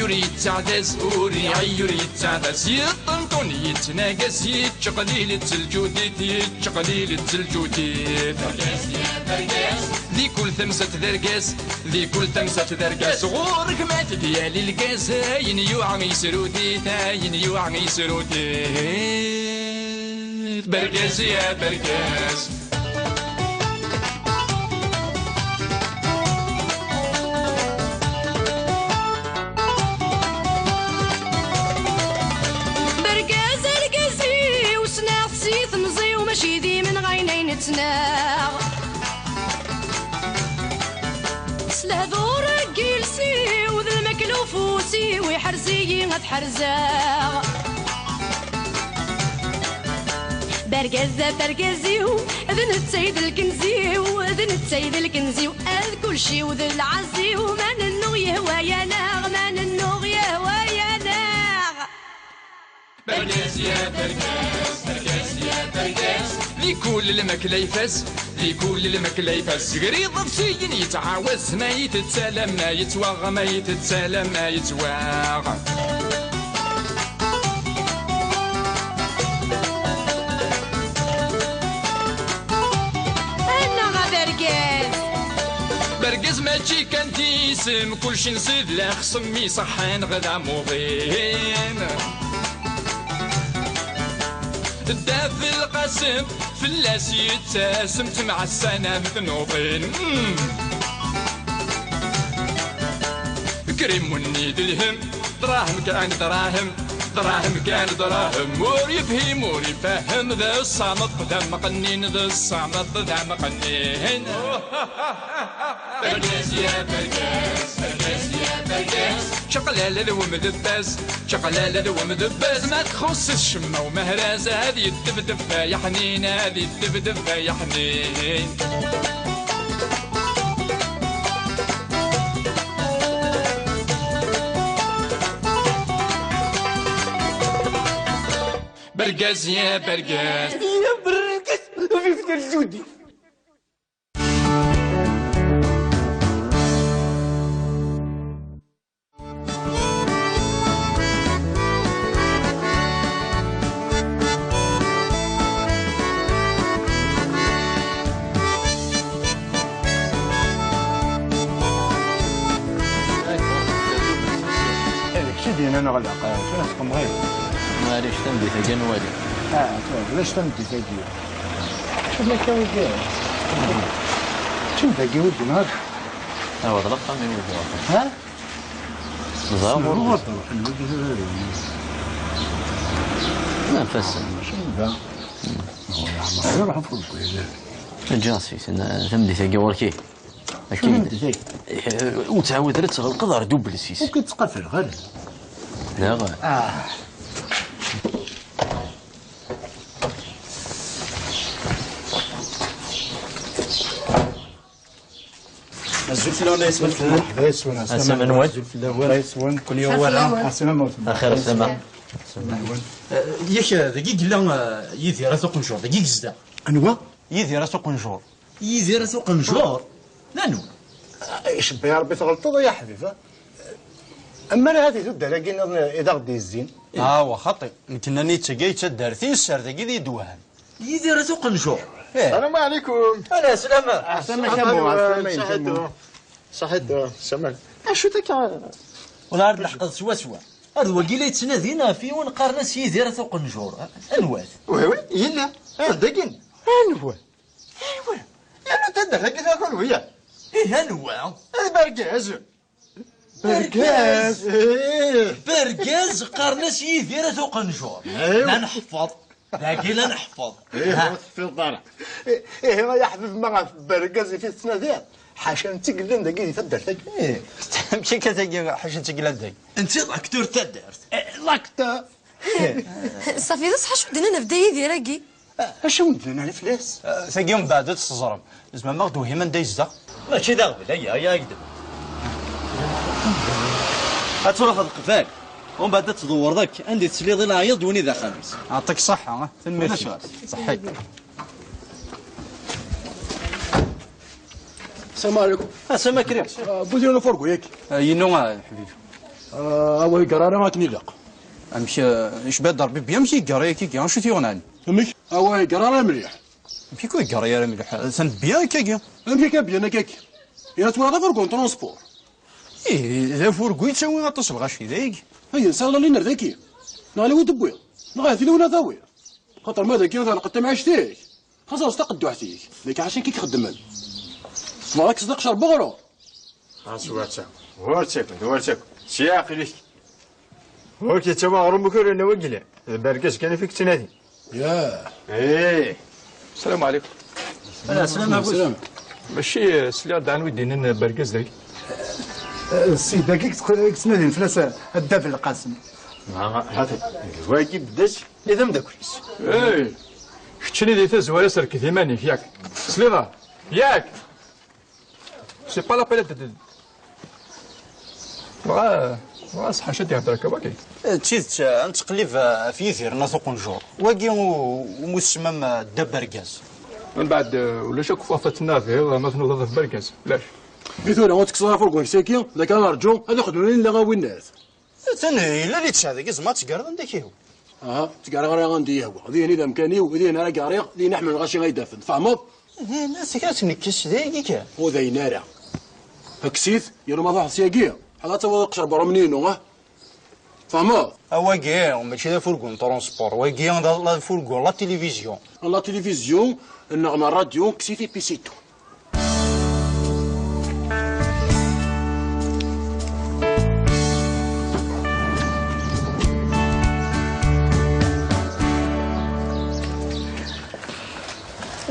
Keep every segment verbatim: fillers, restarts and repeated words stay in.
Ur yettaɛdaz, ur iɛeyyu, ur yettaɛdaz. Yeṭṭenṭun, yettnagas, yettqelil-itt lǧudit, yettqelil-itt lǧudit. Bergaz ya bergaz. Di kul tamsat d argaz, di kul tamsat d argaz. Ɣur-k ma t-id-yali lgaz, ayen yuɛa yesrudit, ayen yuɛa yesrudit. Bergaz ya bergaz. Bergaz argaz-iw, ssneɣ-t si temẓi-w, mačči d imenɣi ayen ay nettnaɣ. S lehdur n yiles-iw d lmakla ufus-iw, iḥrez-iyi ad ḥerzeɣ. Bergaz d abergaz-iw, d netta i d lkenz-iw, d netta i d lkenz-iw, ad kulci-w d lɛaz-iw, ma nennuɣ yehwa-yaneɣ, ma nennuɣ yehwa-yaneɣ. Bergaz ya bergaz, bergaz ya bergaz. Di kul lmakla ifaz, di kul lmakla ifaz. Zegri iḍebsiyen yettɛawaz, ma yettett alamma yettwaɣ, ma yettett alamma yettwaɣ. Annaɣ a bergaz! Bergaz mačči kan d isem, kulci nṣid lexṣem iṣeḥḥan ɣer d amuḍin. Ddat lqasem fell-as yettasem, temɛassanam tnuḍin. Mm. Krim wenni d lhem, dṛahem kan dṛahem, dṛahem kan dṛahem. Ur yefhim, ur ifehhem, d ṣṣameṭ d ameqqnin, d ṣṣameṭ d ameqqnin. Bergaz ya bergaz, bergaz ya bergaz. Čaqlala d wemdebbaz, čaqlala d wemdebbaz. Ma txuṣṣ-it ccemma umehraz, ad yeddebdeb ay aḥnin, ad yeddebdeb ay aḥnin. Bergaz ya bergaz. Ya bergaz, vive le Judi. Kečč i d-yennan ɣleq, tura teqmeḍ-iyi. Maɛlic, tameddit-agi ad nwali. Ah, tura, ulac tameddit-agi. Amek akka wigi? Ččan dagi wigi, neɣ? Awa, d laxxam i wigi. Ha? Ẓer ɣur-s. Ur ruḥen wigi tura. Anef-asen. Mačči da. Ur ruḥen ɣef wigi. Ǧǧiɣ-as-it, tameddit-agi ɣur-k. Akka i d-, eh, ur ttɛawad ara ad tɣelqeḍ ar double six. Ur k-ttqafaleɣ ara. Daɣ. Ah. Azul fell-awen, ay asma fell-awen. Asama-nwen. Azul fell-awen. Ay aswen. Kuni wara. Asama-nwen. Axir asama. Eh, yak, eh, dagi i yella, eh, Yidir At Uqenjur, dagi i yezdeɣ. Anwa? Yidir At Uqenjur. Yidir At Uqenjur? D anwa? Icebbi Ṛebbi tɣelṭeḍ, ay aḥbib, a? Ammer ahat i tuddar-agi nniḍen i d aɣ-d-yezzin. Awa, xaṭi. Nekk nnan-iyi d tagi ay d taddart-is, ar dagi i d-iyi-d-wehhan. Yidir At Uqenjur? Ih. Salam ɛlikum. Ala, slama. Ɛeslama-k a bu, ɛeslama-k a bu. Saḥitu. Saḥitu, saman. Acu-t akka? Wala ar d-leḥqeɣ swaswa. Ar d wagi la yettnadin ɣef yiwen qqaren-as Yidir At Uqenjur. Anwa-t? Wi, wi, yella. Ah, dagin. Anwa? Aywa, yernu taddart-agi tura kunwi, ya? Ih, anwa? D Bergaz. Bergaz. Ih. Bergaz, qqaren-as Yidir At Uqenjur. Aywa. La nḥefeḍ. Dagi la nḥefeḍ. Ih, ha. Ur teḥfiḍeḍ ara. Ih, ih, ay aḥbib, ma ɣef Bergaz i t-tettnadiḍ? Ḥaca netta i yellan dagi di taddart-agi. Ih. Amek akka tagi, ḥaca netta i yellan dagi? Netta d acteur n taddart. Eh, l'acteur. Safi, d ṣṣeḥ acu d-nnan ɣef Dda Yidir-agi? Acu n-d-nnan fell-as? Eh, tagi mbeɛd ad tt-teẓrem. Tzemrem ad ɣ-d-tewhim anda yezdeɣ? Mačči d aɣbel, aya, aya agdem. Ad truḥeḍ qbal, umbeɛd ad tdewwreḍ akk, anda i tesliḍ i leɛyaḍ d win i d axxam-is. Yeɛṭik ṣṣeḥḥa, tanemmirt. Ulac ɣas. Ṣeḥḥit. Salam ɛlikum. Ah, salam ɛlikum. Ah, bu-d yiwen ufurgu, yak? Ah, yinu, ah, ḥbib. Ah, a ur iger ara akken ilaq. Amek, eh, icba-d Rebbi bbi, amek iger ayagi? Acu t-yuɣen? Amek? A ur iger ara mliḥ. Amek i ur iger ara mliḥ? Atan bbi akkagi. Amek akka bbi akkagi? Yella twalaḍ afurgu n transport? Ih, d afurgu yettawi aṭas n lɣaci dayagi. Ay, nessaweḍ ad niner dagi. Neɣ ala wi d-tewwiḍ? Neɣ ahat yella win ad tawiḍ? Xaṭer ma dagi tɛelqeḍ tamɛict-ik, xas ɣer-s taqedduḥt-ik, dagi ḥaca nekk i ixeddmen. Tebɣa ad k-sdaqceɣ beɣru. Xas ur ttaken, ur ttaken, ur ttaken. Si aql-ik. Ur k-yettawi aɣrum ukren wagi la. D bergaz kan i fik ttnadi. Ya. Eh. Salam ɛlikum. Ala, salam ɛlikum. Salam. Mačči, eh, sliɣ-d ɛni wi d-yennan bergaz dagi? Eh, si dagi i yettnadin fell-as, eh, Dda Belqasem. Ma, ma, hata, wagi beddas. I d ameddakel-is. Eh. Keččini di tazwara serked iman-ik, yak. Tesliḍ-aɣ? Yak! C'est pas la peine de, de, dɣa, dɣa ṣeḥḥa ad ihder akka wagi. Eh, d tidet, eh, ad nettqellib, eh, ɣef Yidir n At Uqenjur. Wagi u-, umi tsemmamt, eh, Dda Bergaz. Mbeɛd, eh, ulac akk ɣef ad tnadiḍ, eh, ma tnudaḍ ɣef Bergaz. Ulac. I tura, ur tekkseḍ ara afurgu-ik saki, d akka ara nerǧu, ad ixedmen illa a winnat. Atan yella di tesɛa dagi, tzemreḍ ad tegreḍ anda k-yehwa. Aha, ttgareɣ ara anda yehwa. Dihin i d amkan-iw, dihin ara gariɣ, dihin ḥemmleɣ aci ay d-afen. Tfehmeḍ? Dihin, tek ad tnekkes dagi kan. Ur d ayen ara. Kkes-it, yernu ma truḥeḍ syagi, ḥala ad tawiḍ aqcer beṛṛumni-inu, ah? Tfehmeḍ? A wagi, mačči d afurgu n transport. Wagi d, d afurgu n la télévision. La télévision, neɣ n ṛṛadyu, kkes-it et puis c'est tout.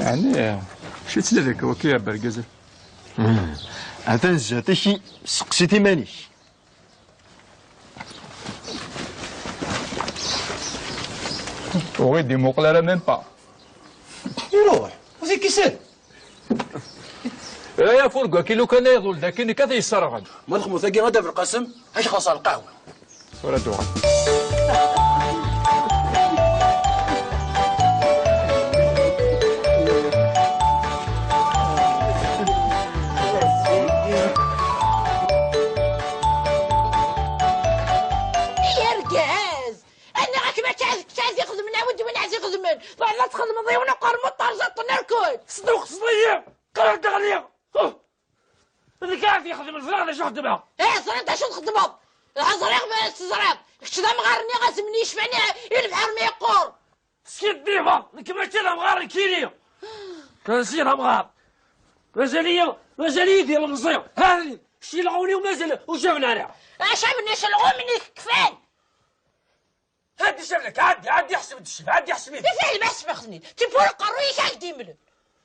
Ɛni, acu yettnadi akka waki a bergaz? Hmm. Atan zdat-k, seqsi-t iman-ik. Ur ɣ-id-imuqel ara même pas. Iruḥ, ur t-ikkis ara. Ay afurgu-agi, lukan ay iḍul daki, nekk ad t-yesserɣen. Ma txedmeḍ tagi a Dda Belqasem, ad k-xelṣeɣ lqahwa. Tura ad d-uɣal. Ay argaz! Aniɣ-ak mačči d kečč ad ixedmen, a wid win ad ixedmen. Bɣiɣ ad txedmeḍ yiwen uqermud terẓiḍ-ten irkul. Tesduqseḍ-iyi! Qqreɣ-d ɣliɣ! Uh! Nekk ara t-ixedmen, ẓriɣ d acu xeddmeɣ. Eh, ẓriɣ d acu txeddmeḍ. Dɣa ẓriɣ ma teẓriḍ. Kečč d amɣar-nni azemni yecfan i, i lebḥer mi yeqqur. Teskiddibeḍ, nekk mačči d amɣar nekkini. Mačči d amɣar. Mazal-iyi, mazal-iyi d ilemẓi. Ha, kečč ileɣwin-iw mazal ur caben ara. Acaben-is lɣum-nni kfan. Ɛeddi, cebdek, ɛeddi, ɛeddi, ḥseb-d ccib, ɛeddi, ḥseb-it. Ifehhem, ḥseb-it-nni. Tiwwura uqerruy-ik ad k-d-imel.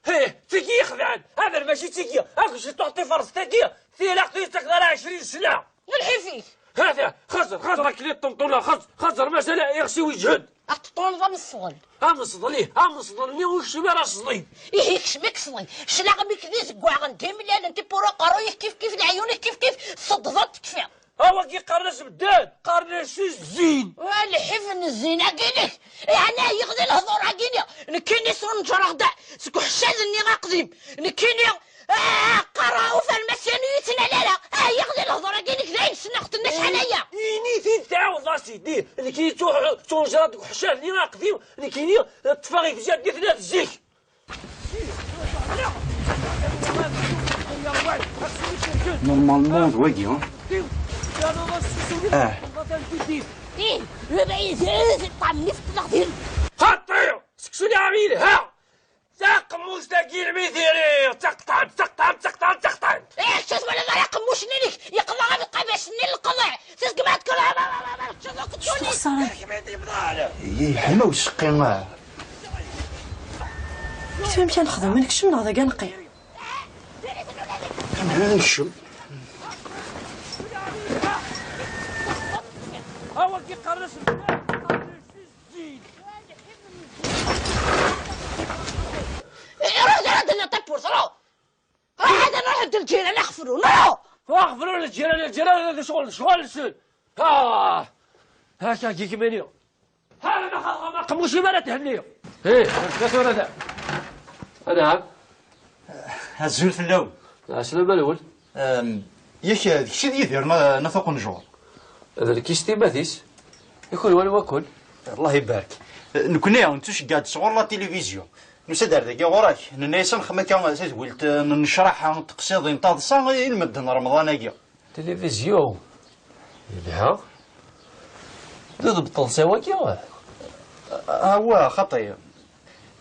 Hih, tigi yexdɛen. Hada mačči d tigi. Akk jiṭuḥ tiferṣt-agi, tilaq ur yettakeḍ ara ɛecrin sna. Lḥif-ik. Hada, xeẓẓer, xeẓẓer akken i ṭṭenṭuneɣ, xeẓẓer, xeẓẓer, mazal iɣes-iw yeǧhed. Aṭṭun d amesḍel. Amesḍel, ih, amesḍel-nni ur yekcim ara sḍid. Ih, yekcem-ik sḍid. Claɣem-ik d izeggaɣen, d imlalen, tiwwura uqerruy-ik kif kif, leɛyun-ik kif kif, tseddḍeḍ tekfiḍ. A wagi qqaren-as medden, qqaren-as zzin. Wa lḥif n zzin-agi-inek, yeɛni ɛyiɣ di lehdur-agi-nni. Nekkini sɣenǧreɣ-d seg uḥeccad-nni aqdim. Nekkini, ah, qqareɣ ufarmasyan ur yettnal ara. Ɛyiɣ di lehdur-agi-inek, d ayen ssneɣ-ten acḥal aya. Ini-t-id tɛawdeḍ a sidi. Nekkini ttuh-, ttunejreɣ deg uḥeccad-nni aqdim. Nekkini ṭṭfeɣ igejjad-nni tella d zik. Normalement, d wagi, hein? Ah. Ih, ṭṭɛam-nni feṭṭleɣ din. Xaṭi! Seksu-nni yelha! Taqemmuct-agi lmi diri! Ttaqṭɛem, ttaqṭɛem, ttaqṭɛem, ttaqṭɛem! Ih, kečč ur twalaḍ ara aqemmuc-nni-inek? Yeqḍeɛ am iqabacen-n lqeḍiɛ! Tizgma ad tkun. Yeḥma useqqi, ah. Kif amek ad nexdem? Ad nekcem neɣ dagi ad neqqim? Ad nekcem. Ruḥ d ara d-nniɣ tawwurt, ruḥ! Ruḥ ad nruḥ d lǧiran, axefrun, ruḥ! Axefrun, lǧiran, lǧiran, d ccɣel, ccɣel-nsen. Ah! Haka, gigmani. Aqemmuc-im ara thenni. Ih, anta tura da? Anɛam. Azul fell-awen. Ɛeslama-nwen. Ehm, yak, d kečč i d Yidir n, n At Uqenjur? D lkis timat-is. I kunwi anwa-ken? Allah ibarek. Nekni nettuceggeɛ-d sɣur la télévision. Nusa-d ar dagi ɣur-k, nenna-yas ad nexdem akka tadwilt n nnecraḥa, teqsiḍin, taḍsa i lmend n Remḍan-agi. Tilivizyu. Yelha. D udebṭeḍ s wagi? Awa, xaṭi.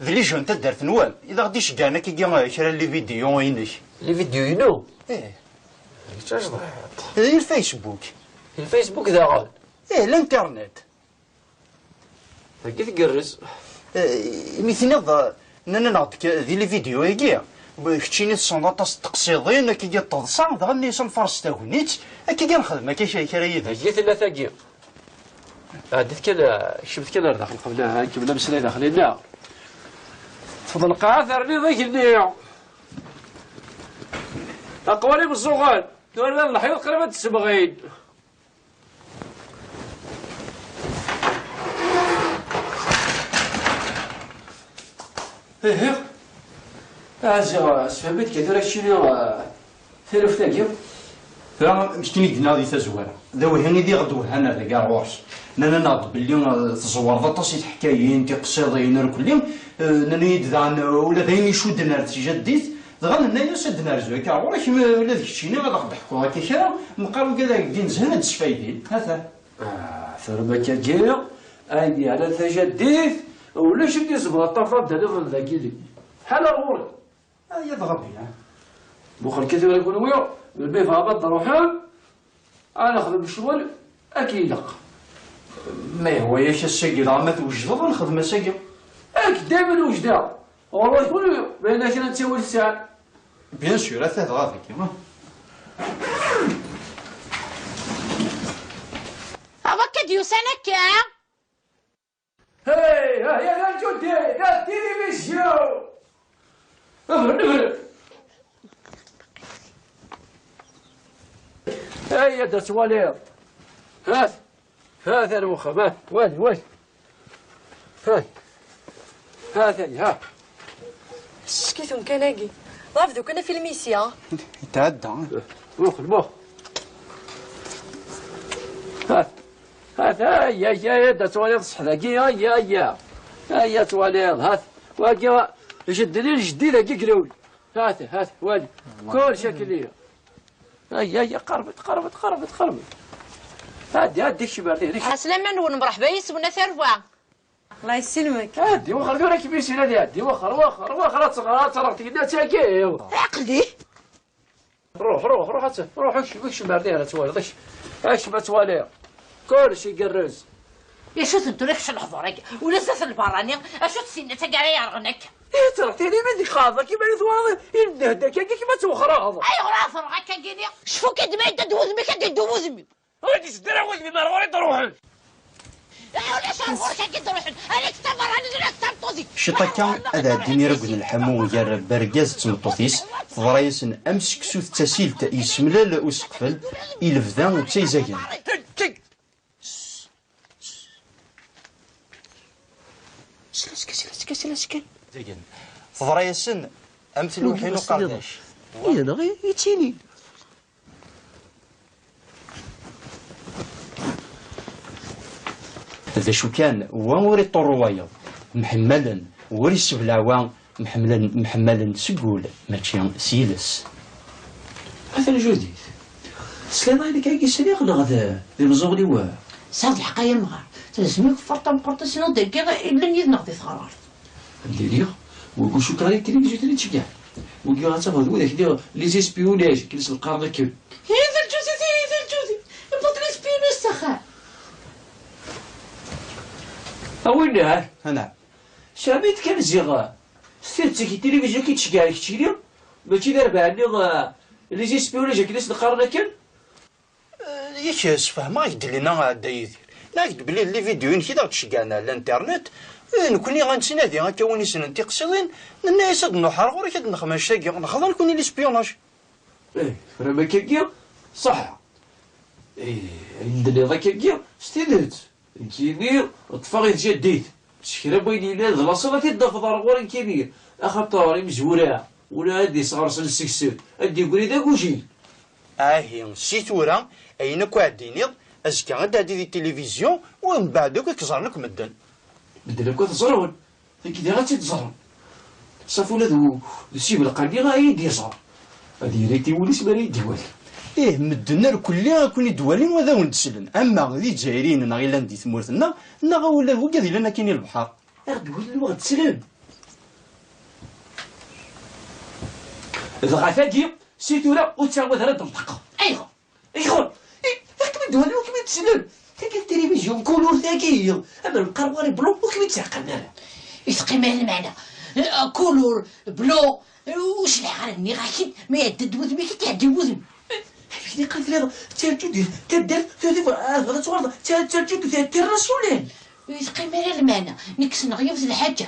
D les jeunes n taddart-nwen i d aɣ-d-iceggɛen akkagi kra n les vidéos-inek. Les vidéos-inu? Ih. Kečč ajḍiḥ. Di Facebook. Di Facebook daɣen? Ih, l'internet. Tagi tgerrez. Eh, mi tiniḍ, eh, nnan-aneɣ-d k-, di les vidéos-agi, keččini tessneḍ aṭas n teqsiḍin, akkagi d teḍsa, dɣa nni-as ad nfares tagnit, akkagi ad nexdem akka kra, kra yid-k. Tagi tella tagi. Ɛeddit kan, eh, kecmet kan ar daxel qbel, eh, ad nkemmel ameslay daxel-inna. Tfeḍ lqaɛa terniḍ igenni. Aqwali meẓẓuɣen, tura d leḥyuḍ qrib ad d-ssemɣin. Ihi, a Ɛziz, sfehmet-d kan tura keččini, eh, taluft-agi. Tura, amek i d-nenna di tazwara, d awhi i d iɣ-d-wehhan ar dagi ar ɣur-s. Nnan-aneɣ-d belli, eh, tẓewreḍ aṭas i teḥkayin, tiqsiḍin, irkelli. Eh, nnan-iyi-d daɣen, eh, ula d ayen icudden ar tjaddit, dɣa nenna-yas ad d-nerzu akka ɣur-k, ma ula d keččini ad aɣ-d-teḥkuḍ akka kra, meqqar ugad ara k-d-inezhen ad d-sfaydin. Ata. Ah, terba akkagi, ayen yeɛnan tajaddit, ulac i d-izemreḍ tafeḍ ad d-taniḍ dagi. Ḥala ɣur-i. Aya d Ṛebbi, ah. Muqel kan tura kunwi, melmi tebɣam ad d-truḥem, ad nexdem ccɣel akken ilaq. Ma yehwa-yak ass-agi, dɣa ma twejdeḍ, ad nexdem ass-agi. Nekk daymen wejdeɣ. Ɣur-wen kunwi, ma yella kra n ttawil tesɛam. Bien sûr, ata dɣa dagi, ah. Awa akka d-yusan akka? Hey, ha, ya d lǧudi, d tilivizyu! Bren, bren! Hey, ad twaliḍ! Hat! Hat ar wexxam, hat! Wali, wali! Hat! Hat, ha! Ccek-it umkan-agi. Ḍaf d ukan afilm isya. Yetɛedda. Muqel, muqel. Hat. Hat, ay, ay, ay, ad twaliḍ ṣṣeḥ dagi, ay, ay, ay. Ay, ad twaliḍ, hat. Wagi, jedden i ljeddi dagi grawli. Hat, hat, wali. Kullec akken. Ay, ay, ay, qerbet, qerbet, qerbet, qerbet. Ɛeddi, ɛeddi, kcem ar diri. Ɛeslama-nwen, mreḥba yes-wen, a tarwa. Allah yesselmek. Ɛeddi, wexxer tura kem-isin ad iɛeddi, wexxer, wexxer, wexxer, ad teɣ-, ad teɣreḍ tegnat-agi. Aql-i. Ruḥ, ruḥ, ruḥ, ad t-, ruḥ, kcem, kcem ar dihin, ad twaliḍ, kcem. Kcem, ad twaliḍ. Kullec igerrez. Acu-ten tura kečč lehdur-agi? Ula zdat n lberrani, acu-tt tinnat-agi ara yerɣen akka? Ih, ttreɣ tili mi d-ixaḍ, kima i twalaḍ, i nnehd akka, kima ad twexxreḍ? Ayɣer ad ffreɣ akka-gini? Cfu-k-id ma yedda-d wudem-ik, ad yeddu wudem-iw. Ur d-isedder wudem-im ar ɣur-i d-ruḥen. Ulac ar ɣur-k ad d-ruḥen. Ala d taberranit, ula d tameṭṭut-ik. Ciṭ akka, ad ɛeddin iraggen n lḥamu gar wergaz d tmeṭṭut-is, teḍra-yasen am seksu d tasilt yessemlal useqfel, i lebda d tayzagan. Teḍra-yasen am tlewḥin uqerdac. Yedɣi yettili. D acu kan, wa ur iṭurru wayeḍ. Mḥemmalen, ur isseblaɛ wa, mḥemmalen, mḥemmalen seg wul, mačči s yiles. Atan Judith. Tesliḍ ayen akka i sliɣ neɣ d, d imeẓẓuɣen-iw? Tesɛiḍ lḥeqq ay amɣar. Tazmi ḍeffer tameqqrant-is, nniɣ-d dagi i llan yid-neɣ di tɣerɣert. Ad d-iniɣ, ur cukkeɣ ara akken i tili tceggeɛ. Wigi ad tafeḍ d wid akli les espions, akken i s-neqqaren akken. Hi d lǧuzi, hi d lǧuzi. Yewweḍ les espions s axxam. A winna? Anɛam. Sami d kan ziɣ s tidet-ik i tilivizyu k-ittceggeɛ keččini, mačči d arbaɛ-nni, eh, les espions akken i s-neqqaren akken. Eh, yak sfehmeɣ-ak-d Lina, a Dda Yidir. Nniɣ-ak-d belli les vidéos-inek i d aɣ-d-ceggɛen ar l'internet. Eh, nekkni ad nettnadi akka win isnen tiqsiḍin, nenna-yas ad nruḥ ar ɣur-k ad nexdem annect-agi, nexḍa nekkni l'espionnage. Eh, tefram akkagi? Ṣaḥa. Eh, ayen d-tenniḍ akkagi, s tidet. Nekkini ṭṭfeɣ i tjaddit. S kra n wayen yellan d laṣel ad t-id-tafeḍ ar ɣur-i nekkini. Axaṭer imezwura, ula ad d-isɣersen seg-sen, ad d-iggri d agujil. Ahi, si tura, ayen akk ara d-tiniḍ, Azekka ad d-tɛeddi di tilivizyu, u mbeɛd akk ad k-ẓren akk medden. Medden akk ad ẓren. Tagi diɣ ad tt-id-ẓren. Ṣafi ula d u-, d Sib Lqani ay d-iẓer. Ad yerr i wul-is mi ara yi-d-iwali. Ih, medden irkelli ad ken-id-walin u ad awen-d-slen. Ama d Izzayriyen neɣ yellan di tmurt-nneɣ, neɣ ula d wigad yellan akkin i lebḥer. Ad aɣ-d-walin u ad aɣ-d-slen. Dɣa tagi, si tura ur ttɛawad ara ad d-tenṭeq. Ayɣer? Ayɣer? I, ad kem-id-walin, ur kem-id-slen. Tagi d tilivizyu n kulur tagi. Ama lqerwari blu, ur kem-id-ttɛeqqlen ara. I teqqim ar lmeɛna. Eh, kulur, blu, eh, ur cliɛeɣ ara, nniɣ-ak-id, ma iɛedda-d wudem-ik, ad k-iɛeddi wudem. Amek i qqaren fell-aɣ, d tarǧudit, taddart, tuɣ ad tuɣaleḍ, d ta-, d tarǧudit international. Ur teqqim ara lmeɛna. Nekk ssneɣ yiwet n lḥaǧa.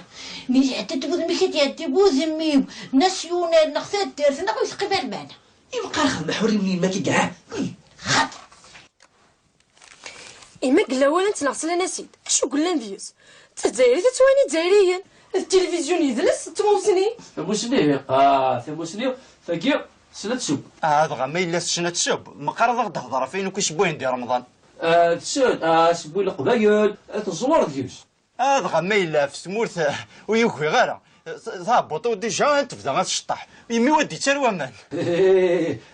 Mi iɛedda-d wudem-ik, ad d-iɛeddi wudem-iw. Nasyunal neɣ taddart, neɣ ur teqqim ara lmeɛna. Imeqqar xedmeḥ ur imni ma k-idɛa. Xaṭi. Ima yella walan-tt neɣ slan-as-id, acu yellan deg-s? D tazzayrit ad twani Izzayriyen. D tilivizyu n yidles, d tmusni. Tamusni, ah, tamusni, tagi, tessna ad tseww. Ah, dɣa ma yella tessna ad tseww, meqqar ad aɣ-d-tehder ɣef wayen akk isewwayen di Remḍan. Ah, tessen, ah, asewwi n Leqbayel, ah, teẓwer deg-s. Ah, dɣa ma yella ɣef tmurt, eh, ur yugiɣ ara. Eh, taɛebbuṭ-iw dija ad tebda ad tceṭṭeḥ. Imi ur d-ittarew waman.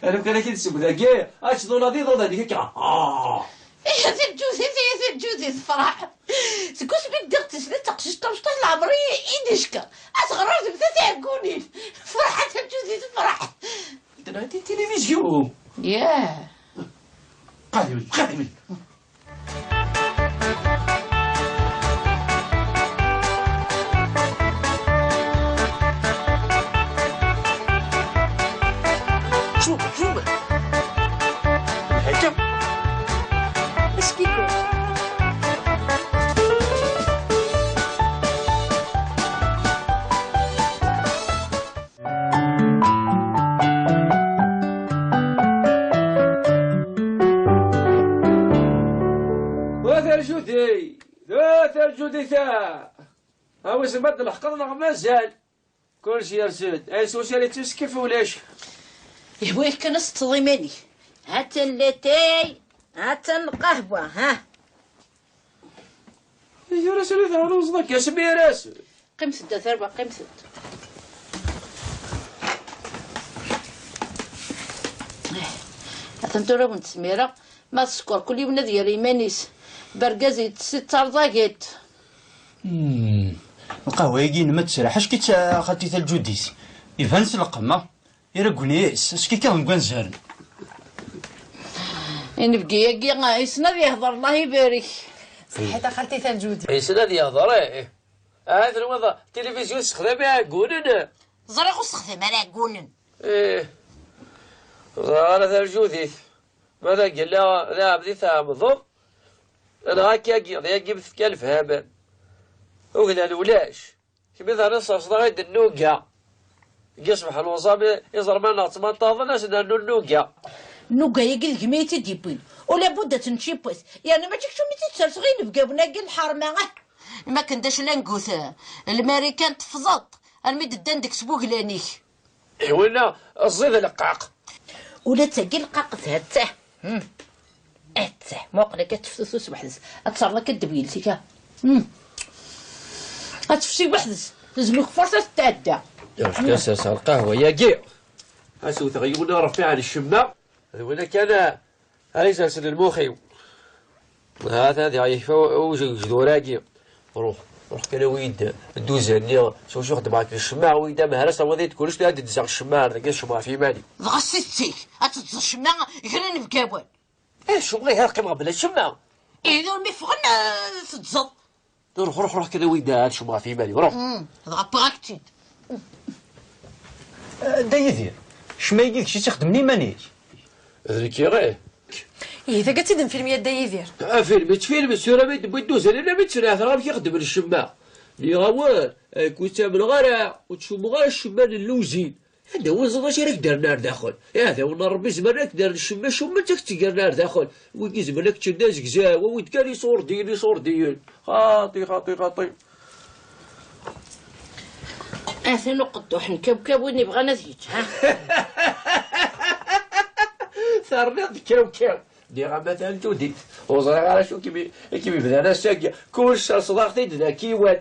Aru kan akka i tesseww dagi, ad tḍulaḍ iḍudan-ik akka. Ah! Ihi a taǧǧudit, ihi a taǧǧudit, tefreḥ. Seg wasmi ddiɣ d tislit d taqcict tamecṭuḥt leɛmer i, i d-icka. Asɣer ar tebda tiɛeggunin. Ferḥet a taǧǧudit, ferḥet. Ddren di tilivizyu. Yah. Qadimen, qadimen. شوف، شوف. هكا. اش كيكون؟ Wa tarjudit, wa tarjudit-a. A wissen ma d-nleḥqeḍ neɣ mazal? Kullec yers-d. Ay s wacu ara yettusekkef ulac. Yehwa-yak kan ad teṭṭeḍ iman-ik. Ha-tt-an latay, ha-tt-an lqahwa, ha. Tura sani tɛawneḍ akka asmi ara as. Qqimet-d a tarwa, qqimet-d. Atan tura wen-d-smireɣ, ma tsekkeṛ kul yiwen ad yerr iman-is. Bergaz yettess-itt d tarẓagit. Hmm. Lqahwa-agi-inem ad tesraḥ acki-tt a xalti Taǧudit. Iban s lqemma. Iraggen-is, askikkiḍen n wanzaren. Inebgi-agi, yessen ad yehder, Allah ibarek. Ṣeḥḥit a xalti Taǧudit. Yessen ad yehder, ih. Ah, tenwiḍ tilivizyu tessexdam iɛeggunen? Ẓriɣ ur tessexdam ara iɛeggunen. Ih. Ẓriɣ ara Taǧudit. Ma d agella d aɛebdi tɛemdeḍ, neɣ akkagi, d yagi m-tefka lefhama. Uglan ulac. Kemmi daɣen ad tserseḍ-aɣ-id nnuga. Deg ṣṣbeḥ n uẓam, iẓerman neɣ ttmanṭaḍen, ad s-nernu nnuga. Nnuga-agi d gma i tt-id-yewwin. Ula budd ad tt-nečč yiwwas. Yerna mačči keččum i tt-id-serseɣ i inebgawen-agi n lḥerma, ah! Makken d acu la ngut, eh, Lmarikan tefẓeḍ, armi d-ddan deg-s wuglan-ik. Winna, ẓid leqqaq. Ula d tagi leqqaqet, ha-tt-ah. Hmm. Ha-tt-ah, muqel akka teftutus weḥd-s. Ad terreḍ akka ddeb yelsi-k, ha. Hmm. Ad tefsi weḥd-s. Tezmek furṣa ad tetɛedda. Efk-as, as lqahwa-yagi. Ad s-wteɣ yiwen rfiɛ n ccemma. D winna kan, ah, Ay sersen lmux-iw. Hata diɣ yekfa ujegdur-agi. Ruḥ, ruḥ kan awi-d dduzan-nni, s wacu xeddmeɣ akken ccemma, awi-d amehraz, tawiḍ-iyi-d kullec, ad d-dseɣ ccemma ar dagi, ccemma ɣef yiman-iw. Dɣa s ttik, ad teddzeḍ ccemma gar inebgawen. Eh, ccemma ihi ad qqimeɣ bla ccemma. Ihi d umi ffɣen, eh, teddzeḍ. Ruḥ, ruḥ, ruḥ kan awi-d ad cummeɣ ɣef yiman-iw, ruḥ. Mm, dɣa wwiɣ-ak-tt-id. A Dda Yidir, ccemma-agi d kečč i tt-ixedmen iman-ik? D nekk i ɣir. Ihi, tagi ad tt-id-nfilm ya Dda Yidir. Afilm, ittfilm, tura ma d-wwi dduzan, alammi ttnaɛteɣ amek i xeddmen ccemma. Nniɣ-awen, eh, ur ttamneɣ ara, ur ttcummuɣ ara ccemma n lluzin. Anda ur ẓriɣ acu ara k-d-rren ar daxel. Iɛdawen n Ṛebbi zemren ad k-d-rren ccemma, cummen-tt ad k-tt-gren ar daxel. Wigi zemren ad k-ččen d azegzaw, awi-d kan iṣurdiyen, iṣurdiyen. Xaṭi, xaṭi, xaṭi. Atan uqedduḥ n kawkaw win ibɣan ad yečč, ha? Terniḍ-d kawkaw. Nniɣ-am a Taǧudit, ur ẓriɣ ara acu i kem-, i kem-ibdan ass-agi. Kullec serseḍ-aɣ-t-id d akiwan.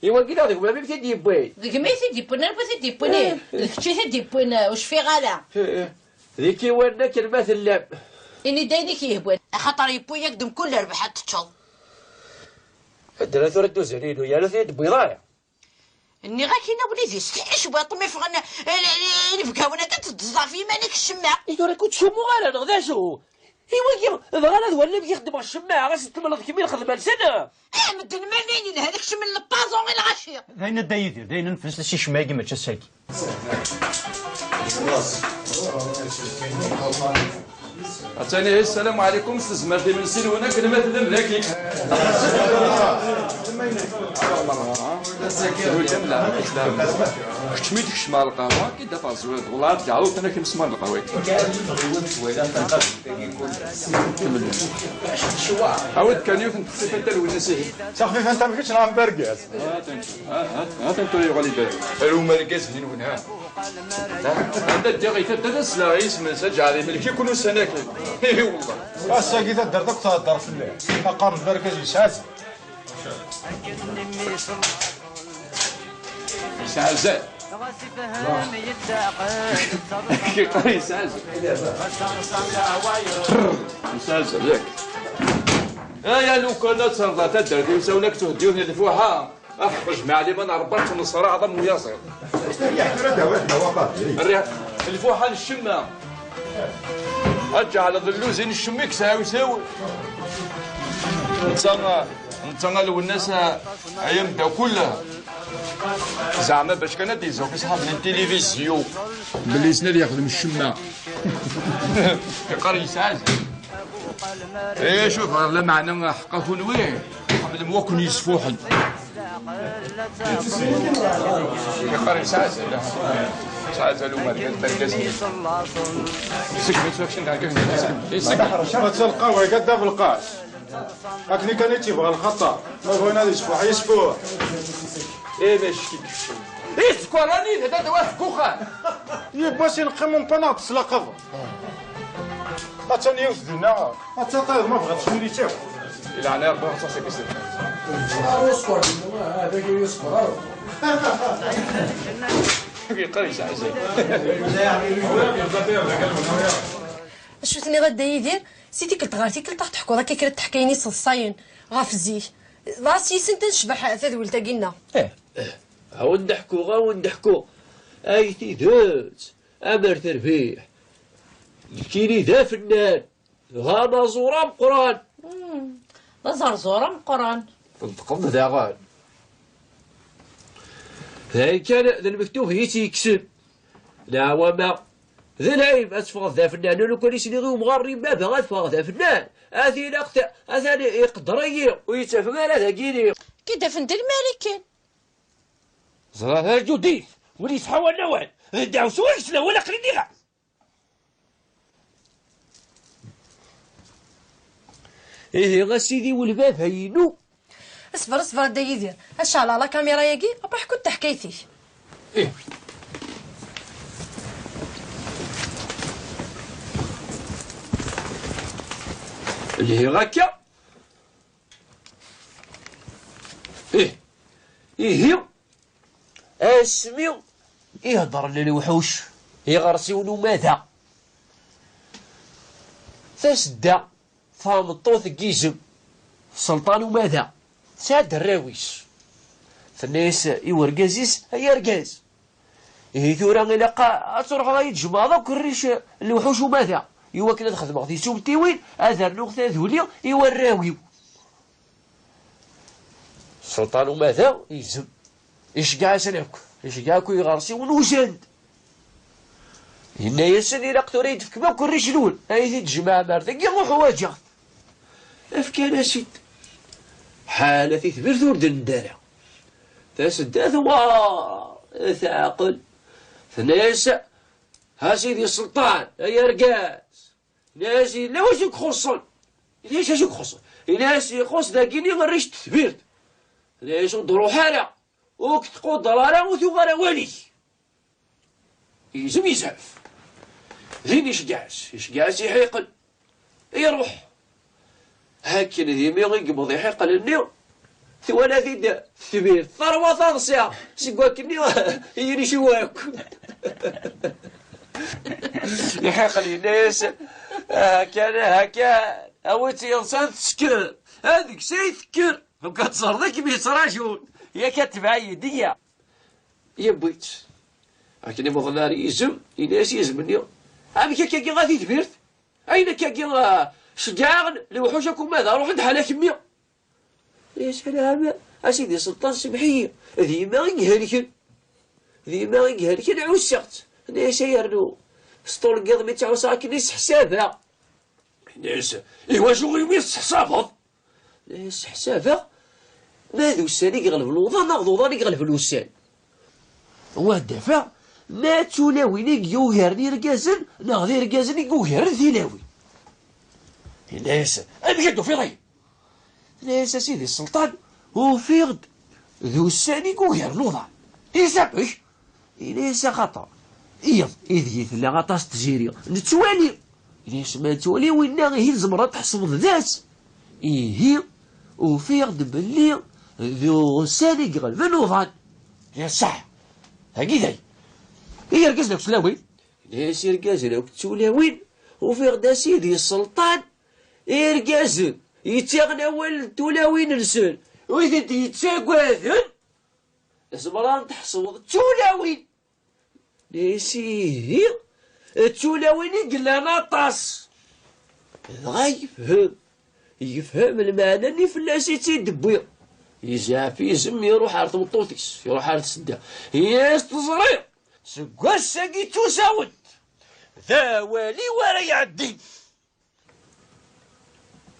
I wagi neɣ d gma-m i t-id-yewwin? D gma i t-id-yewwin, anwa i t-id-yewwin? Eh, eh. D kečč i t-id-yewwin, eh, ur cfiɣ ara. Eh, eh. D ikiwanen akken ma tellam. Ini-d ayen i k-yehwan. Axaṭer yewwi-yak-d mkul rrbeḥ ad teččeḍ. Anda ara tura dduzan-inu? Yerna ur t-id-tewwiḍ ara. Nniɣ-ak-in a wlidi, steḥi cwiṭ mi ffɣen, eh, eh, inebgawen akka, teddzeḍ ɣef yiman-ik ccemma. I tura ur ttcummuɣ ara, neɣ d acu? I wagi, bɣan ad walin amek i xeddmeɣ ccemma, ad sen-temleḍ kemm i lxedma-nsen? Ah, medden ma llan yelhan, kecmen lepaẓu i lɣaci. D ayen a Dda Yidir, d ayen nfes s ccemma-agi, mačči ass-agi. Attani, sslam ɛlikum, s tezmert imensi-nwen akken ma tellam daki. Keččem i tkecmeḍ lqahwa, akka i d-afeɣ zzwir, wellah ad d-ɛawed kan akken semar lqahwa. Awi-d kan yiwet n texfifant talwin-is ihi. D taxfifant am kečč neɣ am bergaz? Ha-t-an, ha-, ha-, ha-t-an tura yuɣal iberrez. Arum argaz-nni-nwen, ha? Anda ddiɣ i taddart ad sleɣ i yisem-is, aǧaɛli, melk-iken ussan-agi. Ihi, wellah. Ass-agi taddart akk thedder fell-i. Aqern n wergaz yesɛa azal. Yesɛa azal. Yeqqar yesɛa azal. Yesɛa azal, yak. Aya lukan ad terḍa taddart-iw, sawlak tuheddi-w di lfuḥa. Aḥeqq jmaɛ liman Ṛebbi ad tneṣṣer aɛḍam uyaẓiḍ. Rriɣ lfuḥa n ccemma. Ad tǧeɛleḍ lluzi n ccemma i yesɛa usaw. Netta, netta a Lwennas, ay ameddakel. Zeɛma bac kan ad d-yezhu i ṣṣḥab n tilivizyu belli yessen ad yexdem ccemma. Yeqqar yesɛa. Eh, cuf, lameɛna ḥeqqa kunwi tḥemmlem wakken yesfuḥen. Yeqqar yesɛa azal. Yesɛa azal umergaz, d argaz-nni. Segmi ttwakcen d argaz-nni. Segmi. Ad telqaw, ay gadda belqas. Akken kan i tt-yebɣa lxaṭer. Ma bɣin ad yesfuḥ, yesfuḥ. Eh, d acu i yekcem? Isekkeṛ-nni d ad d-awaf deg uxxam. Yiwwas ineqqim umpan ad ɣ-d-teslaqabeḍ. Attan yiwet dinna, ad taṭayeḍ ma bɣiḍ tciri-tt akk. Di leɛnaya Rebbi ad ɣ-d-taseḍ. Yeqqar yesɛa azal. Acu tenniḍ a Dda Yidir? Si tikkelt ɣer tikkelt ad ɣ-teḥkuḍ akka kra n teḥkayin iseḍsayen ɣef zik. Ɣas yis-sent ad necbeḥ tadwilt-agi-nneɣ. Eh. A wen-d-ḥkuɣ, a wen-d-ḥkuɣ. Ay tidet, amer terbiḥ. Nekkini d afennan, dɣa d aẓur ameqqran. Hmm, d aẓerẓur ameqqran. Tneṭqeḍ daɣen. D ayen kan, d lmektub i tt-yekksen. Leɛwama, d lɛib ad teffɣeḍ d afennan. Lukan i s-nniɣ i umɣar-nni, baba, ad ffɣeɣ d afennan, ad t-ilaq t-, atan iqedder-iyi, ur yettafem ara dagini. Ki d-afen-d lmarikan. Ẓriɣ d aǧudit, win yesḥawan awal, d ddeɛwessu i yesla, wala aql-i nniɣ-as. Ihi a sidi-w, lbaba-inu. Sber, sber a Dda Yidir, ad ceɛleɣ la caméra-yagi, après ḥku-d taḥkayt-ik. Ih. Lhiɣ akka. Ih. Ihi, asmi i heddren lewḥuc, iɣersiwen umata, tasedda, tameṭṭut n yizem, sselṭan umata, tesɛa-d arraw-is. Tenna-yas i urgaz-is: "Ay argaz, ihi tura ilaq a-, ad truḥeḍ ad yi-d-tjemɛeḍ akk rric n lewḥuc umata, i wakken ad xedmeɣ tisumtiwin, ad rnuɣ taduli i warraw-iw." Sselṭan umata yezem. Iceggeɛ-asen akk. Iceggeɛ akk iɣersiwen usan-d. Yenna-yasen: "Ilaq tura ad yi-d-tefkem akk rric-nwen. Ad yi-t-id-tjemɛem ar dagi, uḥwaǧeɣ-t." Fkan-as-id. Ḥala titbirt ur d-nedda ara. Tasedda tewɛer, teɛqel. Tenna-yas: "A sidi sselṭan, ay argaz." Yenna-yas: "Yella wacu i ixuṣṣen." Yenna-yas: "Acu i ixuṣṣen?" Yenna-yas: "Ixuṣṣ dagini rric n tetbirt." Yenna-yas: "Ur d-ruḥ ara, ur k-tquder ara, ur tuɣ ara awal-ik." Yegzem yezɛef. Din iceggeɛ-as, iceggeɛ-as iḥiqel. Iruḥ. Akken d imi i yewweḍ iḥiqel-nni, twala-t-id tbirt, terwa taḍsa, seg wakken-nni yinci wakk. Iḥiqel yenna-yas: "Akan, akan, a wi tt-yeḍsan tesker, a deg-s ay tekker, ukan teẓreḍ akken yettraǧun, yak ad tebɛid iya." Yewwi-tt. Akken i wwḍen ar yizem, yenna-yas yizem-nni: "Amek akkagi a di tbirt? Ayen akkagi, ah, ceggɛeɣ lewḥuc akk umad, ruḥen-d ḥala kemmi." Yenna-yas: "Ala, a sidi Selṭan, semmeḥ-iyi, d yemma i ihelken. D yemma i ihelken, ɛusseɣ-tt." Yenna-yas: "Ay rnu, s ṭul n yiḍ mi tt-ɛusseɣ akken i seḥsabeɣ." Yenna-yas: "Iwacu imi tesseḥsabeḍ?" Yenna-yas: "Seḥsabeɣ ma d ussan i iɣelben uḍan neɣ d uḍan i iɣelben ussan. Wa d-afeɣ ma d tulawin i yugaren irgazen neɣ d irgazen i yugaren tilawin." Yenna-yas: "Amek i d-tufiḍ ayen?" Yenna-yas: "A sidi Selṭan, ufiɣ-d d ussan i yugaren uḍan." Yenna-yas: "Amek?" Yenna-yas: "Axaṭer iḍ ideg i tella aṭas n tziri nettwali." Yenna-yas: "Ma nettwali winna, ihi tzemreḍ ad tḥesbeḍ d ass. Ihi ufiɣ-d belli d ussan i iɣelben uḍan." Yenna-yas: "Ṣṣeḥ, dagi day." I yergazen akked tlawin? Yenna-yas: "Irgazen akked tulawin, ufiɣ-d a sidi Selṭan, irgazen yettaɣen awal n tulawin-nsen, wid i d-yettaggaden, tzemreḍ ad tḥesbeḍ d tulawin." Ihi, d tulawin i yellan aṭas. Dɣa yefhem, yefhem lmeɛna-nni fell-as i tt-id-wwi. Yezɛef izem, iruḥ ar tmeṭṭut-is, iruḥ ar tsedda. Yes, teẓriḍ, seg wass-agi ttusawen-d. D awal-iw ara iɛeddin.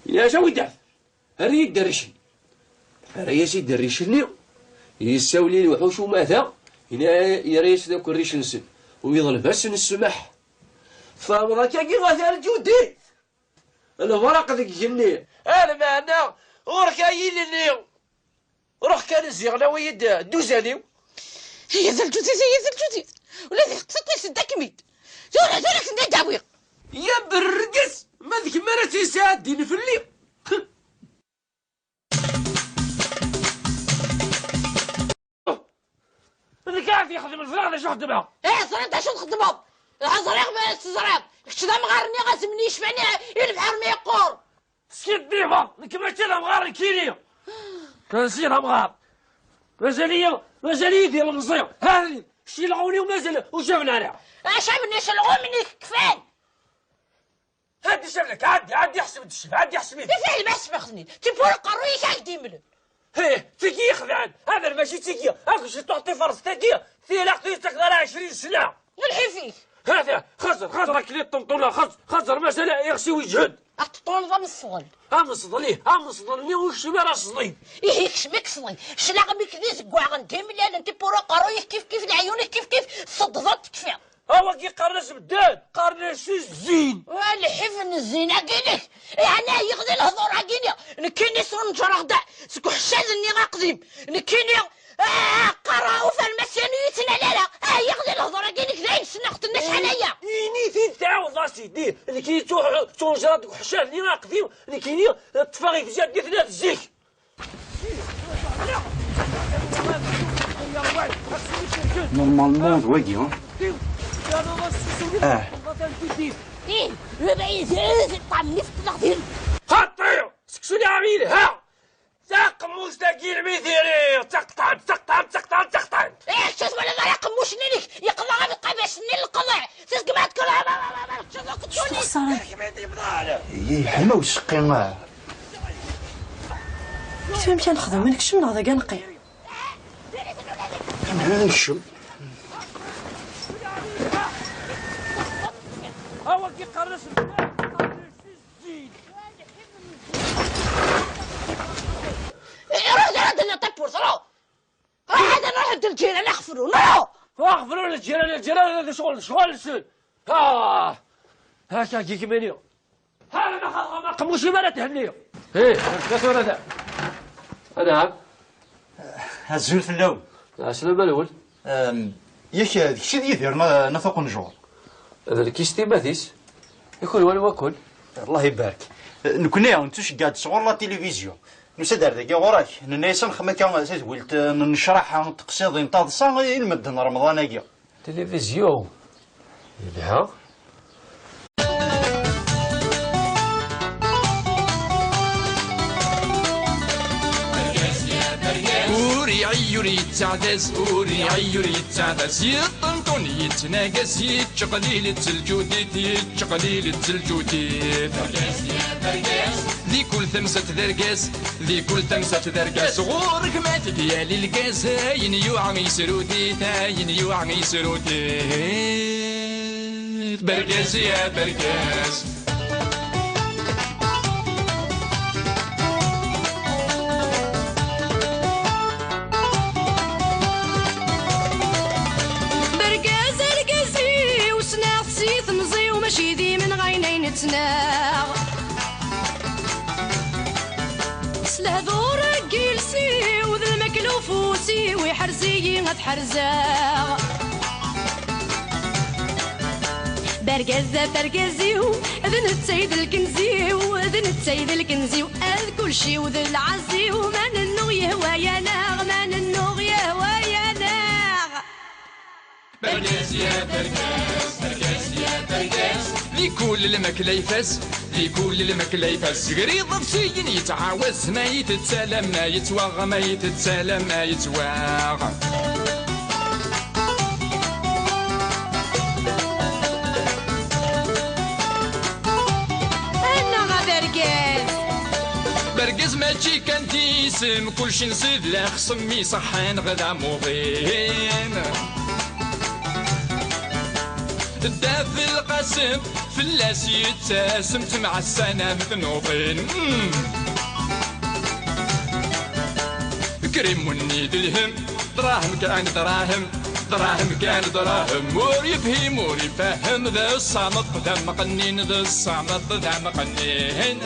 Yenna-yas: "A wi d-iɛet, err-iyi-d rric-nni." Yerra-yas-id rric-nni, yessawel i lewḥuc umata, yenna-, yerra-yasen akk rric-nsen, u yeḍleb-asen ssmaḥ. Tfehmeḍ akkagi a tarǧudit? Lberq deg igenni, a lmeɛna ɣur-k ay ilelli. Ruḥ kan ziɣen awi-yi-d dduzan-iw. Ay d lǧudit, ay d lǧudit. Ula d lqeṭṭiṭ-is d akem-id. Tura, tura ad ten-id-awiɣ. Ya berrges, ma d kemm ara tt-yesɛeddin fell-i. Nekk ara t-ixedmen, ẓriɣ d acu xeddmeɣ. Eh, ẓriɣ d acu txeddmeḍ. Eh, ẓriɣ ma teẓriḍ. Kečč d amɣar-nni azemni yecfan i, i lebḥer mi yeqqur. Teskiddibeḍ, nekk mačči d amɣar nekkini. Mačči d amɣar. Mazal-iyi, mazal-iyi d ilemẓi. Ha, kečč ilɣumen-iw mazal ur caben ara. Acu caben icelɣumen-ik kfan? Hadi caben-ak, ɛeddi, ɛeddi ḥseb-d ccef, ɛeddi ḥseb-it. Ifehl ma ḥesbeɣ-ten-id. Tiwwura aqerruy-ik ad k-d-imlen. Hih, tigi yexdɛen. Hada mačči d tigi. Akk jiṭuḥ tiferẓt-agi, tilaq ur yettafeḍ ara ɛecrin sna. Lḥif-ik. Hada, xeẓẓer, xeẓẓer akken i ṭenṭuneɣ, xeẓẓer, xeẓẓer, mazal iɣes-iw iǧhed. Ad teṭṭuneḍ am ṣṣdel. Am ṣṣdel, ih, am ṣṣdel-nni ur yekcim ara ṣṣdid. Ih, yekcem ik ṣṣdid. Claɣem-ik d izeggaɣen, d imlalen, tiwwura aqerruy-ik kif kif, leɛyun-ik kif kif, tseddḍeḍ tekfiḍ. A wagi qqaren-as medden, qqaren-as zzin. Wa lḥif n zzin-agi-inek. Ihi ɛni ɛyiɣ di lehdur-agi-nni. Nekkini sneǧreɣ-d seg uḥeccad-nni aqdim. Nekkini, ah, qqareɣ ufan Masyan ur yi-ttnal ara. Ɛyiɣ di lehdur-agi-inek, d ayen ssneɣ-ten acḥal aya. Ini-t-id tɛawdeḍ a sidi. Nekkini ttuh-, ttuhejreɣ deg uḥeccad-nni aqdim. Nekkini ṭṭfeɣ ifzad-nni tella d zik. Normalement d wagi, hein? Ah. Ih, baba yezrez ṭṭam-nni fetleɣ din. Xaṭi! Seksu-nni ɛam yelha! Taqemmust-agi lmi tiriɣ, ttaqṭan, ttaqṭan, ttaqṭan, ttaqṭan! Ih, kečč ur twalaḍ ara aqemmuc-nni-inek, yeqḍeɛ am lqabac-nni n leqḍeɛ! Tezgem ad tkun, kečč ur k-ttuni! Yeḥma useqqi, ah. Kečč amek ad nexdem, ad nekcem neɣ dagi ad neqqim? Ad nekcem. Ruḥ d ara d-nniḍ tawwurt, ruḥ! Ruḥ ad nruḥ d lǧiran, axefru, nruḥ! Axefru, lǧiran, lǧiran, d ccɣel, ccɣel-nsen. Ah! Hakagi kemmini. Ha, ma xaḍ-, ma qemmuc-im ara thenni. Eh, amek tura da? Anɛam. Azul fell-awen. Ɛeslama-nwen. Ehm, yak, d kečč i d Yidir n, n At Uqenjur? D nekk i s timat-is. I kunwi anwa-ken? Allah ibarek. Nekkni nettuceggeɛ-d sɣur la télévision. Nusa-d ar dagi ɣur-k, nenna-yas ad nexdem akka tadwilt n nnecraḥa, teqsiḍin, taḍsa i lmedden n Remḍan-agi. Tilivizyu. Yelha. Ur iɛi ur yettaɛdaz, ur iɛi ur yettaɛdaz. Yeṭṭenṭun yettnagas, yettqelil-itt lǧudit, yettqelil-itt lǧudit. Di kul tamsat d argaz, di kul tamsat d argaz. Ɣur-k ma tegyal lgaz, ayen yuɛa yesrut-it, ayen yuɛa yesrut-it. Bergaz ya bergaz. Bergaz argaz-iw, ssneɣ-t si temẓi-w, mačči d imenɣayen ay nettnaɣ. S lehdur n yiles-iw d lmakla ufus-iw, iḥrez-iyi ad ḥerzeɣ. Bergaz d abergaz-iw, d netta i d lkenz-iw, d netta i d lkenz-iw, ad kulci-w d lɛaz-iw, ma nennuɣ yehwa-yaneɣ, ma nennuɣ yehwa-yaneɣ. Bergaz ya bergaz, bergaz ya bergaz. Di kul lmakla ifaz, di kul lmakla ifaz. Zegriḍ ɣef siyin yettɛawaz, ma yettett alamma yettwaɣ, ma yettett alamma yettwaɣ. Annaɣ a bergaz! Bergaz mačči kan d isem, kulci nsid la xsem iṣeḥḥan ɣ d amuḍin. Dda Belqasem fell-as yettasem, temɛassanam tnuḍin. Krimunni d lhem, dṛahem kan dṛahem, dṛahem kan dṛahem. Ur yefhim ur ifehhem, d ṣṣameṭ d amqennin, d ṣṣameṭ d amqennin.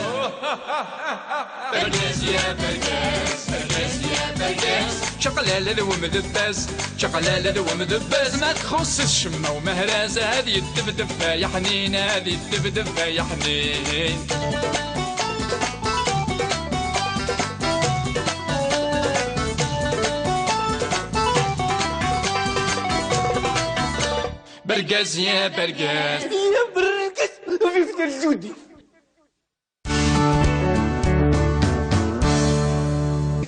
Bergaz ya bergaz, bergaz ya bergaz. Čaqlala d wemdebbaz, čaqlala d wemdebbaz. Ma txuṣṣ-it ccemma umehraz, ad yeddebdeb ay aḥnin, ad yeddebdeb ay aḥnin. Bergaz ya bergaz. Ya bergaz, vive le Judi.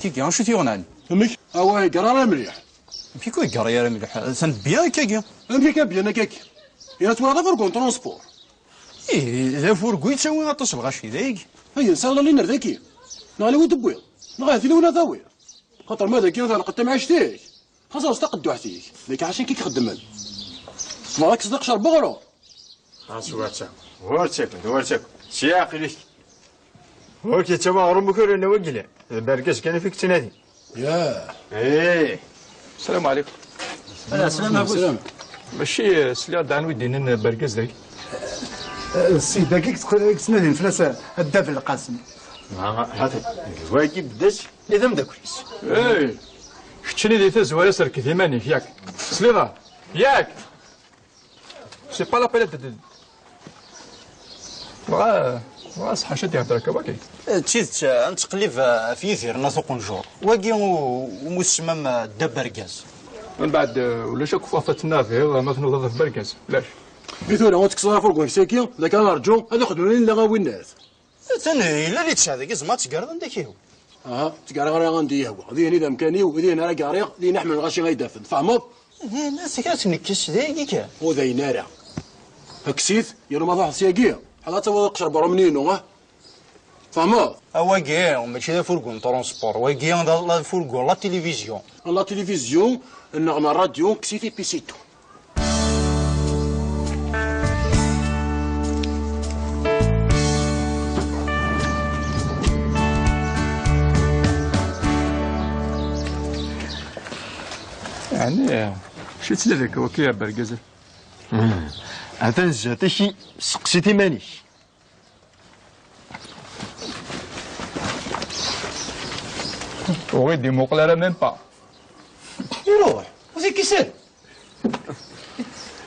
Kiki, acu t-yuɣnan? Amek? Awa, iger ara mliḥ. Amek i ur iger ara mliḥ? Atan bien akkagi. Amek akka bien akkagi? Ira twalaḍ afurgu n transport? Ih, d afurgu yettawi aṭas n lɣaci dayeg. Ay, nsaɣ la liner daki. Neɣ lawi d-tewwiḍ. Neɣ ahat lawi la tawiḍ. Xaṭer ma dagi ad tɛelqeḍ tamɛict-ik. Xas ɣer-s taqedduḥt-ik. Daki ḥaca i k-ixeddmen. Tebɣa ad k-teẓḍiq cer n uɣrum. Xas ur ttaggad, ur ttaggad, ur ttaggad. Sya aql-ik. Ur k-yettawi aɣrum ukren wagi la. D bergaz kan i k-yettnadin. Ya. Eh. Salam ɛlikum. Ala, salam ɛlikum. Salam. Mačči, eh, sliɣ-d ɛni wi d-yennan bergaz dagi? Eh, si dagi i yettnadin fell-as, eh, Dda Belqasem. Ma, hati, d wagi beddes. I d ameddakel-is. Eh, keččini di tazwara serked iman-ik, yak. Tesliḍ-aɣ? Yak! C'est pas la peine de, de, dɣa, dɣa seḥḥa ad d-ihder akka wagi. D tidet, ad nettqellib ɣef Yidir n At Uqenjur. Wagi u-, umi tsemmamt Dda Bergaz. Mbeɛd, eh, ulac akk ɣef ad tennabiḍ, ma tnudaḍ ɣef Bergaz. Ulac. I tura, ur tekkseḍ ara afurgu-ik saki, d akka ara rǧu, ad ixdem lila a winnat. Atan yella di tesɛa dagi, tzemreḍ ad tegreḍ anda k-yehwa. Aha, ttgareɣ ara anda yehwa. Dihin i d amkan-iw, dihin ara gariɣ, dihin ḥemmleɣ aci ay d-afen. Tfehmeḍ? Dihin, ttgareɣ nekkes dagi kan. Ur d ayen ara. Kkes-it, yernu ma truḥeḍ syagi, ḥala ad tawiḍ aqcer berrumni-inu, ah? Tfehmeḍ? A wagi, mačči d afurgu n transport. Wagi d, d afurgu n la télévision. La télévision, neɣ n ṛṛadyu, kkes-it et puis c'est tout. Ɛni, acu yettnadi akka waki a bergaz? Hmm. Atan zdat-k, seqsi-t iman-ik. Ur ɣ-id-imuqel ara même pas. Iruḥ, ur t-ikkis ara.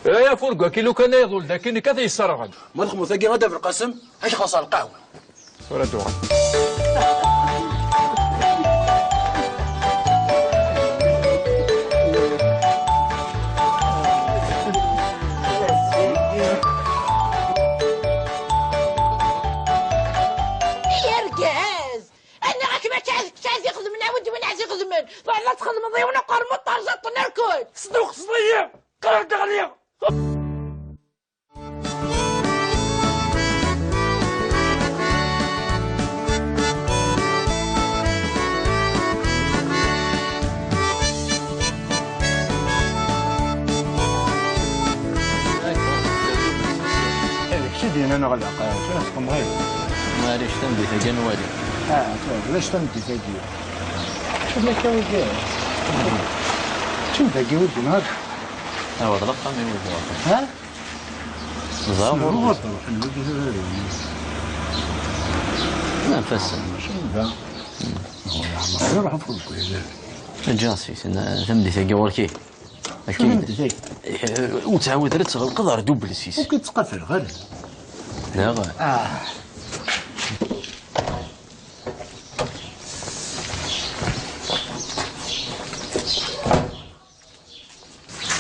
Ay afurgu-agi, lukan ay iḍul daki, nekk ad t-yesserɣen. Ma txedmeḍ tagi a Dda Belqasem, ad k-xelṣeɣ lqahwa. Tura ad tuɣal. Ay argaz! Aniɣ-ak ma ččeḥ, ččeḥ ad ixedmen, ɛawed win ɛad ixedmen. Bɣiɣ ad txedmeḍ yiwen uqermud terẓaḍ-ten irkul. Tesduxseḍ-iyi! Qqreɣ-d ɣliɣ! D kečč i d-yennan ɣleq, tura txedmeḍ aya. Maɛlic, tameddit-agi ad nwali. Ah, ulac tameddit-agi. Acu akka wigi? Acu dagi wigi, neɣ? Awa, d laqqam-iw i d-iruḥen. Ha? Ẓer ɣur-i. Ur d-ruḥen wigi tura. Anef-asen. Mačči da. Ur ruḥen ɣef wigi. Eǧǧ-as-it, tameddit-agi ɣur-k. Akken. Tameddit-agi. Eh, ur ttɛawad ara ad tɣelqeḍ ar double six. Ur k-ttqafaleɣ ara. Daɣ. Ah.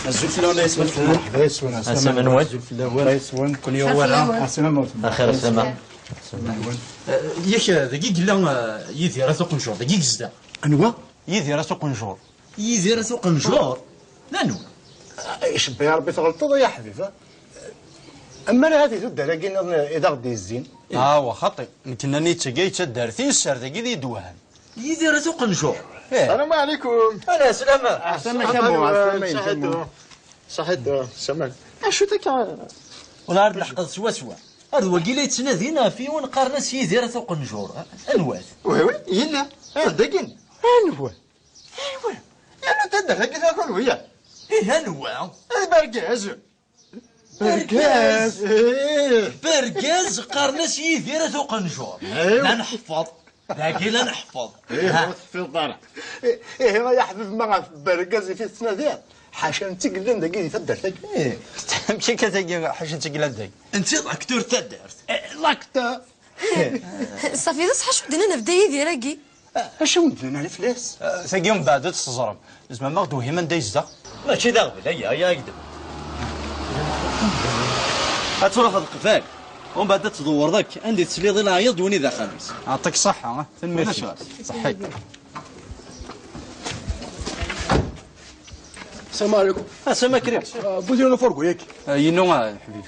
Azul fell-awen, ay asma. Merḥba yes-wen. Asama-nwen. Azul fell-awen. Merḥba yes-wen. Kun yewwara. Asama-nwen. Axir asama. Eh, yak, eh, dagi i yella, eh, Yidir At Uqenjur, dagi i yezdeɣ. Anwa? Yidir At Uqenjur. Yidir At Uqenjur? D anwa? Icebbeḥ Rebbi tɣelṭeḍ, ay aḥbib, ha? Ammer ahat i tuddar-agi nniḍen i d aɣ-d-yezzin. Awa, xaṭi. Nekk nnan-iyi d tagi ay d taddart-is, ar dagi i yi-d-wehhan. Yidir At Uqenjur. Eh. Salam ɛlikum. Ala, slama. Ɛeslama-k a Muɣ, ɛeslama-k a Muɣ. Saḥitu. Saḥitu, saman. Acu-t akka? Wala ar d-leḥqeɣ swaswa. Ar d wagi la yettnadin ɣef yiwen qqaren-as Yidir At Uqenjur. Anwa-t? Wi, wi, yella. Ah, dagin. Anwa? Aywa. Yella taddart-agi takun wiya. Ih, anwa? D Bergaz. Bergaz. Bergaz. Eh. Bergaz, qqaren-as Yidir At Uqenjur. Aywa. La nḥeffeḍ. Dagi la nḥeffeḍ. Eh, ha. Ur teffiḍ ara. Eh, eh, ay aḥbib, ma ɣef Bergaz i t-tettnadiḍ? Ḥaca netta i yellan dagi di taddart-agi. Eh. Amek akka tagi, ḥaca netta i yellan dagi? Netta d acteur taddart. Eh, l'acteur. Safi, d ṣṣeḥ acu d-nnan ɣef Dda Yidir-agi? Acu wen-d-nnan ara fell-as? Eh, tagi umbeɛd ad tt-teẓrem. Tzemrem ad ɣ-d-twehim anda yezdeɣ? Mačči d aɣbel, aya, aya agdem. Ad truḥeḍ qbal, umbeɛd ad tdewwreḍ akk, anda i tesliḍ i leɛyaḍ d win i d axxam-is. Ɛṭik ṣṣeḥḥa, ah, tanemmirt. Ulac ɣas. Ṣaḥḥit. Salam ɛlikum. Ah, salam akrim. Ah, bu-d yiwen ufurgu-yagi. Ah, yinu, ah, ḥbib.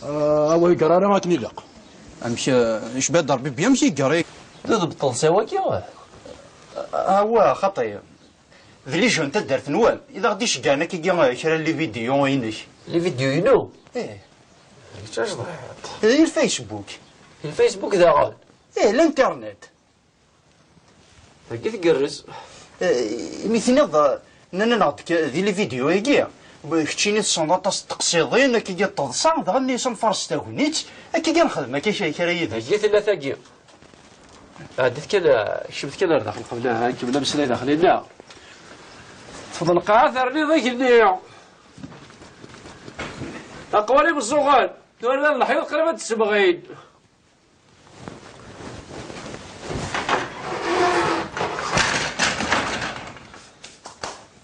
Ah, awa, iger ara akken ilaq. Amek, ah, icba-d Rebbi, amek iger? D lbeṭṭel s waki? Ah, wa, xaṭi. D les jeunes n taddart-nwen i d aɣ-d-iceggɛen akkagi, ah, kra n les vidéos-inek. Les vidéos-inu? Ih. Kečč ajḍiḥ. Di Facebook. Di Facebook daɣen? Ih, l'internet. Dagi tgerrez. Eh, imi tenniḍ, eh, nnan-aneɣ-d k-, di les vidéos-agi, keččini tessneḍ aṭas n teqsiḍin, akkagi d teḍsa, dɣa nni-as ad nfares tagnit, akkagi ad nexdem akka kra, kra yid-k. Dagi tella tagi. Ɛeddit kan, eh, kecmet kan ar daxel qbel, eh, ad nkemmel ameslay daxel-inna. Tfeḍ lqaɛa terniḍ igenni. Aqwali meẓẓuɣen, tura d leḥyuḍ qrib ad d-semɣin.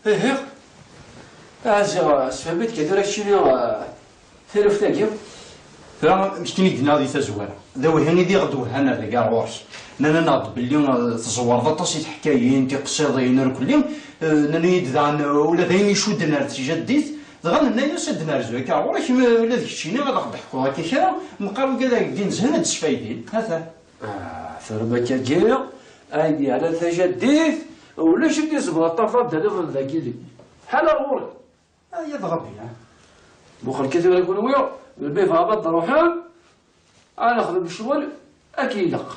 Ihi, ah, ziɣ, ah, sfehmet kan tura keččini, ah, taluft-agi. Tura, meskin i d-yenna di tazwara. D awehhi i d iɣ-d-wehhan ar dagi ar ɣur-s. Nnan-aneɣ-d belli, ah, tẓewreḍ aṭas i teḥkayin, tiqsiḍin, irkelli. Ah, nnan-iyi-d daɣen, ah, ula d ayen icudden ar tjaddit. Dɣa nenna-yas ad d-nerzu akka ɣur-k, ma ula d keččini ad aɣ-d-teḥkuḍ akka kra, meqqar ugad ad ak-d-inezhen ad d-sfaydin. Ata. Ah, terba akkagi, ayen yeɛnan tajaddit, ulac i d-izemreḍ tafeḍ ad d-taniḍ dagi. Ḥala ɣur-k. Aya d Ṛebbi, ah. Muqel kan tura kunwi, melmi bɣam ad d-ruḥem, ad nexdem ccɣel akken ilaq.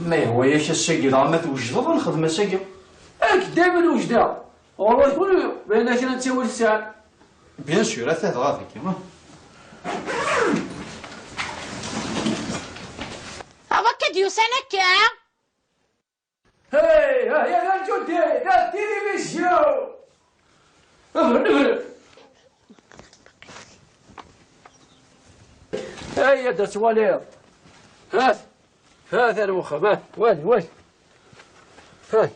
Ma yehwa-yak ass-agi, dɣa ma twejdeḍ, ad nexdem ass-agi. Nekk daymen wejdeɣ. Ɣur-wen kunwi, ma yella kra n ttawil tesɛam. Bien sûr, ata dɣa dagi, ah. Awa akka d-yusan akka? Hey, ha, ya, la, Judy, la télévision. Ɣer, ɣer. Ay, ad twaliḍ. Hat. Hat ar wexxam, hat. Wali, wali. Hat.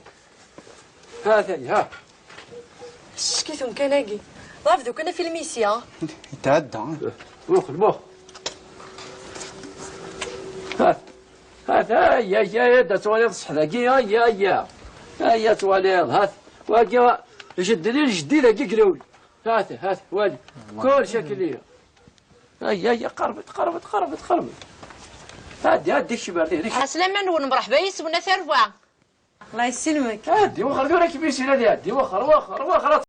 Hat, ay, ha. Ccek-it umkan-agi. Ḍaf d ukan afilmi sya. Yetɛedda. Muqel, muqel. Hat. Hat, ay, ay, ay, ad twaliḍ ṣṣeḥ dagi, ay, ay, ay. Ay, ad twaliḍ, hat. Wagi, jeddi, jeddi dagi glul. Hat, hat, wali. Kullec akli. Ay, ay, qerbet, qerbet, qerbet, qerbet. Ɛeddi, ɛeddi, kcem ar dihni. Ɛeslama-nwen, mreḥba yes-wen, a tarwa. Allah yessinmek. Ɛeddi, wexxer, tura kem-isin ad iɛeddi, wexxer, wexxer, wexxer.